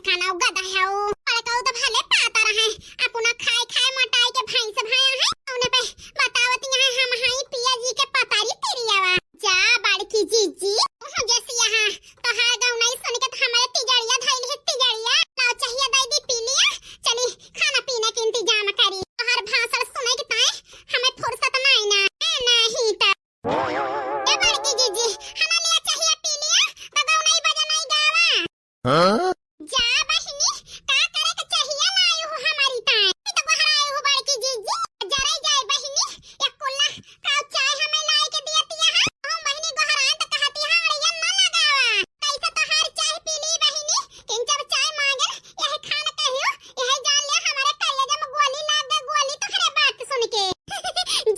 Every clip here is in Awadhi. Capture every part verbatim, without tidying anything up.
खाना उगदा है वो। बड़कऊ तो भले पातर है, अपना खाए खाए मोटाई के भैंस भया है। उन्हें पे बतावत यहाँ हम हाई पिया जी के पतारी तिरियावा। जा बड़की जीजी, ओहो जैसी यहाँ तोहार गाँव नहीं सुन के तो हमारे तिजड़िया धइली है, तिजड़िया। लाओ चाहिए दे दी पी लिया, चली खाना पीने के इंतजाम करी। तोहार भाषण सुने के ताए हमें फुर्सत नहीं ना, ए, नहीं तो। ए बड़की जीजी, हना लिया चाहिए पी लिया, तो गाँव नहीं बजा नहीं गावा। हाँ? जा बहिनी, का करे के चाहिए लायो हो हमारी ताए? ई तो गोहरायो हो बड़की जीजी, जरे जाए बहिनी, एक कुल्ला काउ चाय हमें लाए के दिया तिया है। हम बहिनी गोहराए तो कहती है, अड़िया न लगावा। कैसे तोहार चाय पी ली बहिनी, किन जब चाय मांगे, यह खान कहियो, यह जान ले हमारे करेजा में गोली लाग गए, गोली तोहरे बात सुन के।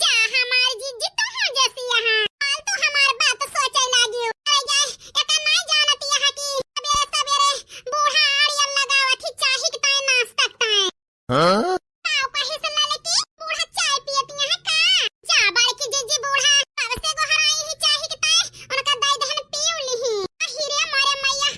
जा हमार जीजी, तू हो जैसी यहाँ। फालतू हमार बात सोचे लागियो। अरे जाए, एका नाई जानत यहाँ की सबेरे सबेरे बूढ़ा आड़ियन लगावत ही चाही के ताए नाश्ता के ताए। हाँ? काव कही से ललकी बूढ़ा चाय पियत यहाँ का? जा बड़की जीजी बूढ़ा, कब से गोहराई ही चाही के ताए, उनका दई दहन पीव लिही। अही रे मोरे मैया।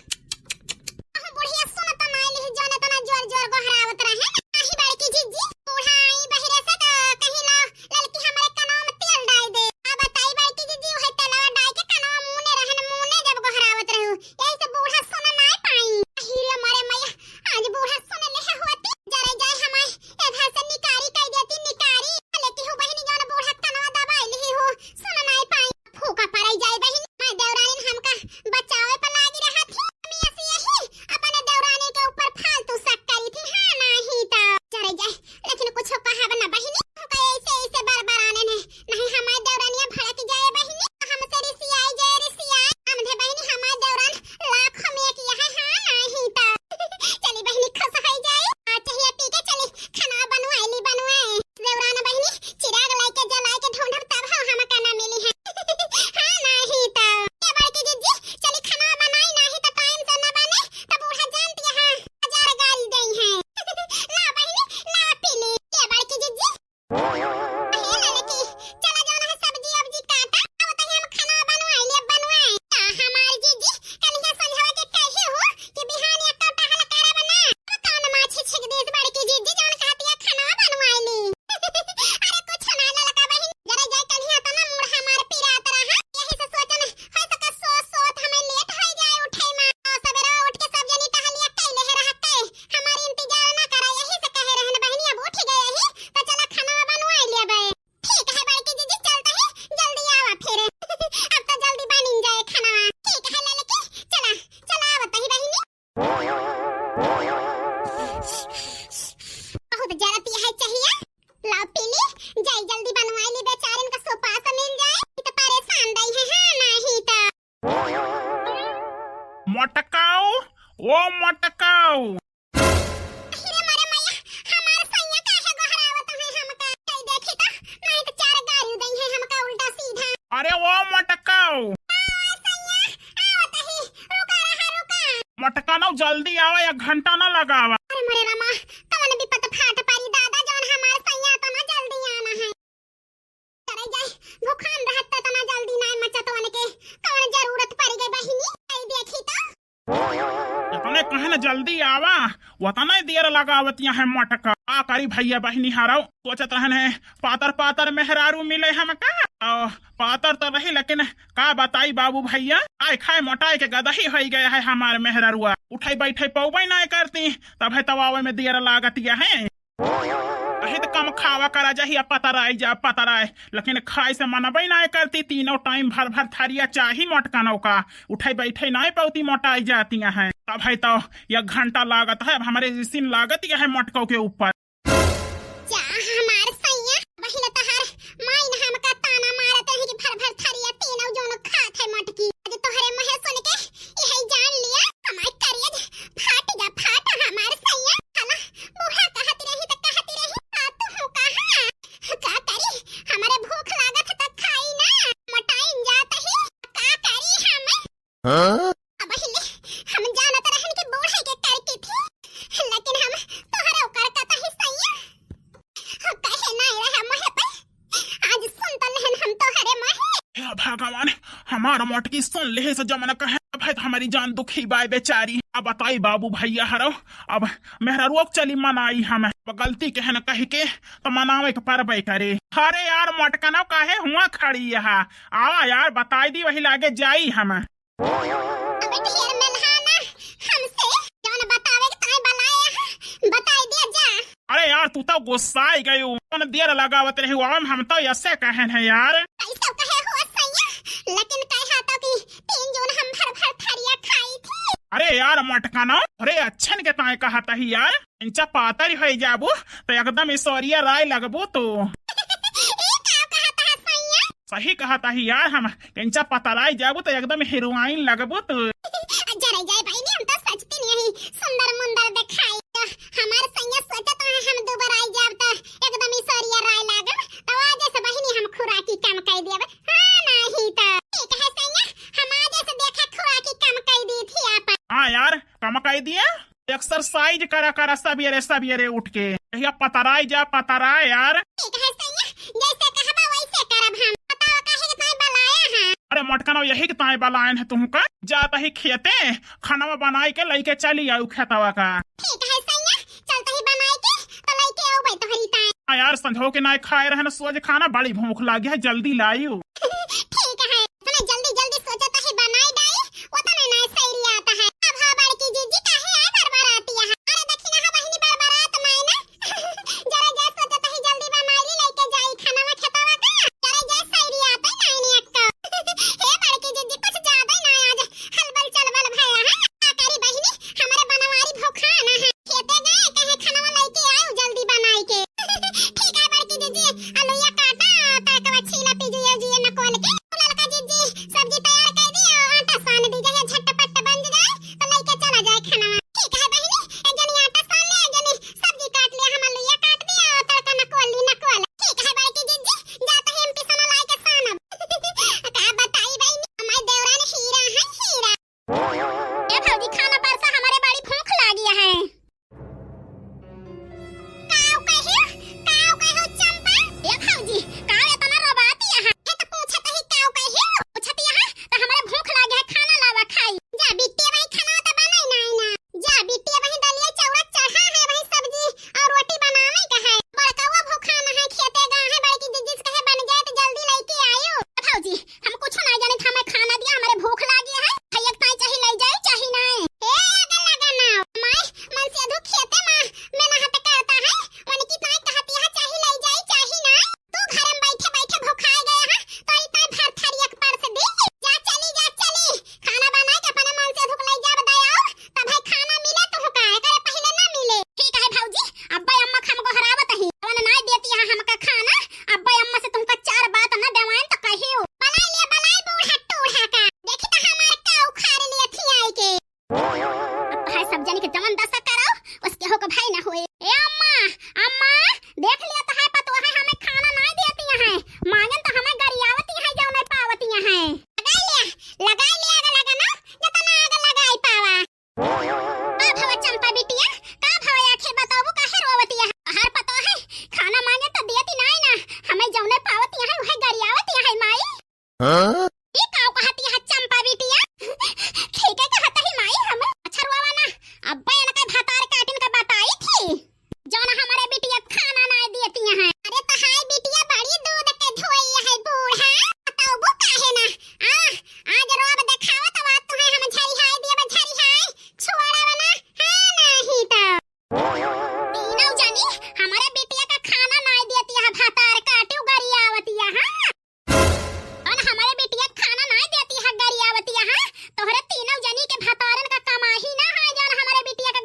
अहो बुढ़िया सुन तो नाई लिही, जौन इतना जोर जोर गोहरावत रहे। अही बड़की जीजी, बूढ़ा आई बहिरे से तो कहीं ला ललकी हमरे कनवा में तेल डाल दे। आ बताई बड़की जीजी, वही तेलवा डाल के कनवा मुने रहन, मुने जब गोहरावत रहू, यही से बूढ़ा सुन नाई पाई। अही रे मोरे मैया, आज बूढ़ा सुन ले होती, जरे जाए हमारे इधर से निकारी कह देती, निकारी। लेती हूँ बहिनी, जौन बूढ़ा कनवा दबाई लिही हो, सुन नाई पाई। फूका पड़ाई जाए बहिनी, मैं देवरानी हमका बचावे पर लागी रहा थी। हम ऐसी यही अपने देवरानी के ऊपर फालतू शक करी थी, हाँ नहीं तो। जरे जाए, लेकिन कुछ कहब ना बहिनी, हमका ऐसे ऐसे बरबराने ने, नहीं हमारे देवरानिया भड़क जाए बहिनी, हमसे रिसियाई जाए रिसियाई। हम दे बहिनी हमारे देवरान लाख में एक यह है, हाँ नहीं तो। चली बहिनी खुश हो जाए, आ चाहिए पी के चली खाना बनवाए ली बनवाए। देवरान बहिनी चिराग लाइके जलाइके ढूंढब तब हो हमका ना मिली है। हाँ नहीं तो। ए बड़की जीजी, चली खाना बनाई, नहीं तो टाइम से ना बने तो बूढ़ा जानती है, हजार गाली देई है। ला बहिनी, ला पी ली। ए बड़की जीजी। अहे ललकी, चला जौन है सब्जी अब्जी काटा, अब तही हम खाना बनवाई ले बनवाई। ता हमार जीजी, कल है संझवा के कहे हो कि बिहान एक टहल करब ना। अब कौन माछी छिक देत बड़की जीजी, जौन कहतिया खाना बनवाई ली। अरे कुछ ना ललका बहिन, जरा जाए कल ही तना मूड़ हमार पिरात रहा, यही से सोचन, हो सका सो सोत हमें लेट हो जाए उठे में। तो सवेरे उठ के सब जनी टहलिया कैले है रह के, हमार इंतजार ना करा, यही से कहे रहन बहिनी, अब उठ गए ही, तो चला खाना बनवाई लेबे। ठीक है बड़की जीजी, चलता है, जल्दी आवा फिर। अब तो जल्दी बनिन जाए खाना। ठीक है ललकी, चला, चला आवत ही बहिनी। बहुत जरा पिया है चाहिए। लाओ पी ली, जाई जल्दी बनवाई ली, बेचारिन का सोपास मिल जाए, तो परेशान दई है, हाँ नहीं तो। मोटकाऊ, ओ मोटकाऊ। अरे मोरे मैया, हमार सैया काहे गोहरावत है हमका? कई देखी तो, नहीं तो चार गारी दई है हमका उल्टा सीधा। अरे ओ मोटकाऊ। आ, सैया, आवत ही, रुका रहा, रुका। मोटका नौ जल्दी आवा, एक घंटा ना लगावा। अरे मोरे रामा, कौन विपत फाट परी दादा, जौन हमार सैया तो ना जल्दी आना है। करे जाए, भुखान रहत त तना जल्दी नाय मचत वन के, कौन जरूरत पड़ गई बहिनी? आई देखी तो। इतने कहे न जल्दी आवा, वतने देर लगावत यहाँ मोटका। आ करी भैया बहिनी हरौ, सोचत रहन है पातर पातर मेहरारू मिले हमका। आ, पातर तो रही लेकिन का बताई बाबू भैया, आए खाए मोटाए के गदही होई गया है हमार मेहरारुआ। उठाई बैठे पौबे ना करती, तब है तब आवे में देर लागत या है। कही त कम खावा करा, जहिया पतराई जा पतराए, लेकिन खाए से मनबे ना करती। तीनों टाइम भर भर थरिया चाही मोटकनों का, उठे बैठे ना पौती मोटाई जाती हैं। तब है तो एक घंटा लागत है, अब हमारे जिसिन लागत यह मोटकों के ऊपर। जा हमार सैया, बहिन तहार माई न हमका ताना मारत रही कि भर भर थरिया तीनों जोन खात है मोटकी। आज तोहरे मुँहे सुन के यही जान लिया, हमार करेज फाट जा फाट हमार सैया। हला बूढ़ा कहत रही त कहत रही, आ तू हो कहा? का करी, हमारे भूख लागत है त खाई ना, मोटाइन जात ही, का करी हम? हाँ? अब हिले, हम जानत रहन कि बूढ़ा के करकी थी, लेकिन हम तोहरे ओकर कतही सैया। हो कहे ना रहे मोहे पे, आज सुन त लेहन हम तोहरे मोहे। हे भगवान, हमार मोटकी सुन लेहे से जमन कहे, अब है तो हमारी जान दुखी बाय बेचारी। अब बताई बाबू भैया हरो, अब मेहररुआ के चली मनाई हम। अब गलती के है न कहि के, तो मनावे के परबे करे। अरे यार मोटकनो, काहे हुआ खड़ी है? आवा यार, बताई दी, वही लागे जाई हम। अब ढेर मेलहाना हमसे, जौन बतावे के ताई बलाए हा, बताई दिया जा। अरे यार, तू तो गुस्साई गयू, कौन देर लगावत रही, हम, हम तो ऐसे कहन है यार। कैसे कहे हो सैया, लेकिन कहा तो कि तीन जून हम भर भर थरिया खाई थी। अरे यार मोटकनो, अरे अच्छन के ताई कहत ही यार, इंचा पातर होइ जाबू तो एकदम इसोरिया राय लगबू तू। ए का कहत है सैया? सही कहत ही यार, हम इंचा पतराई जाबू तो एकदम हीरोइन लगबू तू। जरे जाए बहिनी, हम तो सोचती नहीं सुंदर मुंदर दिखाई। तो हमार सैया सोचत है हम दुबराई जाब तो एकदम इसोरिया राय लागब। तो आज से बहिनी हम खुराकी कम कर देब। हाँ नहीं तो ठीक है सैया, हम आज से देखा खुराकी कम कर दी थी आप। हाँ यार, कम कर दिया। एक्सरसाइज करा करा सबेरे सबेरे उठ के। भैया पतराई जा, पतरा यार। ठीक है सैया, जैसे कहबा वैसे करब हम। बताओ काहे के ताई बलाया है? अरे मोटकनो, यही के ताई बलायन है तुमका। जात ही खेते, खानवा बनाई के लइके चली आऊ खेतवा का। ठीक है सैया, चलत ही बनाई के तो लइके आऊ तोहरी ताई। हाँ यार, संझो के नाय खाए रहन सोज खाना, बड़ी भूख लागी है, जल्दी लायू। ठीक है, इतना जल्दी जल्दी सोचत ही बनाई डाई, उतने नाय सैरी आता है। अब हाँ बड़की जीजी काहे आए बरबराती है? अरे देखी ना, हाँ बहिनी बरबरात नाय ना। जरा जा सोचत ही जल्दी बनाई ली, लइके जाई खानवा खेतवा का। जरा जा सैरी आता है नाय ने अक्का। हे बड़की जीजी, कुछ ज्यादा ही ना आज हलबल चलबल भया है। का करी बहिनी, हमरे बनवारी भूखान है। खेते गए, कहे खानवा लइके आऊ जल्दी बनाई के। ठीक है बड़की जीजी, अलुइया काटा, तड़कवा छीला, पिजुआ उजुआ नकोल के। ललका जीजी सब्जी तैयार कर दी, आटा सान दी, जहिया झटपट बन जाए तो लइके चला जाए खानवा। ठीक है बहिनी, एक जनी आटा सान ले, एक जनी सब्जी काट ले, हम अलुइया काट दिया, तड़का नकोल ली, नकोल। ठीक है बड़की जीजी, जात ही हम पिसना लाई के सानब। का बताई बहिनी, हमार देवरान हीरा है, हीरा। ए भौजी, खाना परसा, हमरे बड़ी भूख लागी है। काऊ कहियो, काऊ कहियो चंपा? ए भौजी, काऊ एतना रोबाती है? हे तो पूछत ही काऊ कहियो? पूछत है तो हमरे भूख लागी है, खाना लावा खाई। जा बिट्टी, वही खाना तो बनाई ना, ना। जा बिट्टी, वही दलिया चौरा चढ़ा है, वही सब्जी और रोटी बनावे का है। बड़कवा भूखान है, खेते गा है, बड़की जीजी से कहे बन जाए तो जल्दी लइके आयो। भौजी, हम कुछ नाय जानित, हमें खाना दिया, हमरे भूख लागी है। भैया के ताई चाही लई जाई, चाही नाय। ए, अगर लगा ना, माय, मन से अधू खेते मा मेहनत करता है, उनकी ताई कहती है, चाही लई जाई, चाही नाय। तू घर में बैठे बैठे भुखाए गए है, तो ई ताई भर थारी एक परस दी। जा चली, जा चली, खाना बनाए के अपने मन से अधू के लई जाब दयाओ, तब है खाना मिले तुहका, एकरे पहिले ना मिले। ठीक है भौजी, अब्बे अम्मा के हम गोहरावत ही, जवन नाय देती है हमका खाना, अब्बे अम्मा से तुमका चार बात ना देवाएन तो कहियो। बलाई ले, बलाई बूढ़ा टूढ़ा का, देखी तो हमार का उखाड़ लिए थी आई के। अब तो है सब जनी के जवन दशा कराओ, उसके हो के भाई ना होए। ए अम्मा, अम्मा, देख लिया तो है पतोह है, हमें खाना नाय देती है, मांगन तो हमें गरियावती है, जवन पावती है। लगाई ले, लगाई ले, आग लगा ना, जतना आग लगाई पावा। का भवा चंपा बिटिया, का भवा आखिर बताबू काहे रोवतिया है? हर पतो है, खाना मांगे तो देती नाय ना, हमें जौने पावतिया है उहे गरियावतिया है माई। हाँ? ई काऊ कहतिया है चंपा बिटिया? ठीक है कहत ही माई हम। अच्छा रोवा ना, अब्बे इनका भतार काटिन का बताई थी। जौन हमरे बिटिया खाना नाय देती हैं। अरे तो हाय बिटिया बड़ी दूध के धोई है बूढ़ा। बताओ काहे ना? आ, आज रोब देखावत बात तुम्हें हम झरिहाई देब झरिहाई। छोड़ब ना, हाँ नहीं तो। तीनों जनी हमरे बिटिया का खाना नाय देती है, भतार काटियो गरियावतिया, हाँ? अन हमरे बिटिया के खाना नाय देती है गरियावतिया, हाँ? तोहरे तीनों जनी के भतारन का कमाही ना है जौन हमरे बिटिया के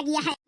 गया है।